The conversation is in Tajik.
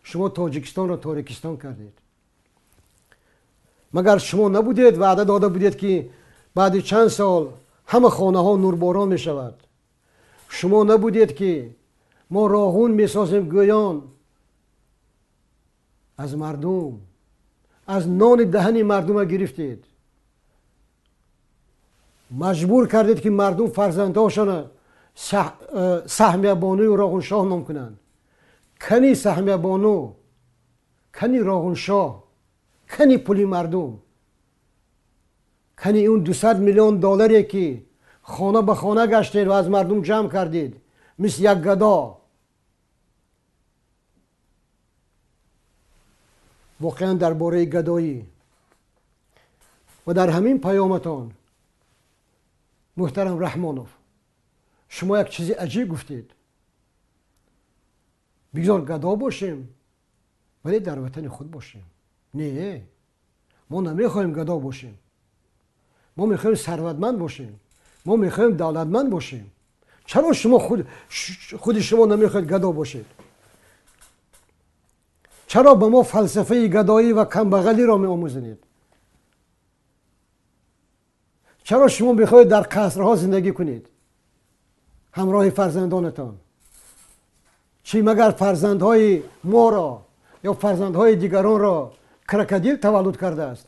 Шумо Тоҷикистонро Торикистон кардед. Магар шумо набудед ваъда дода будед, ки баъди чанд сол ҳама хонаҳо нурборон мешавад? Шумо набудед, ки мо Роғун месозем, гӯён аз мардум, аз нони даҳани мардума гирифтед, маҷбур кардед, ки мардум фарзандҳошона Саҳмиябоную Роғуншоҳ ном кунанд. Кани Саҳмиябону, кани Роғуншоҳ, кани пули мардум, кани он 200 миллион долларе, ки хона ба хона гаштед ва аз мардум ҷамъ кардед, мисли як гадо. Воқеан, дар бораи гадоӣ ва дар ҳамин паёматон, муҳтарам Раҳмонов, шумо як чизи аҷиб гуфтед: бигзор гадо бошем, вале дар ватани худ бошем. Не, мо намехоҳем гадо бошем, мо мехоҳем сарватманд бошем, мо мехоҳем давлатманд бошем. Чаро шумо худи шумо намехоҳед гадо бошед? Чаро ба мо фалсафаи гадоӣ ва камбағалиро меомӯзонед? Чаро шумо мехоҳед дар қасрҳо зиндагӣ кунед ҳамроҳи фарзандонатон? Чӣ, магар фарзандҳои моро ё фарзандҳои дигаронро крокодил таваллуд кардааст?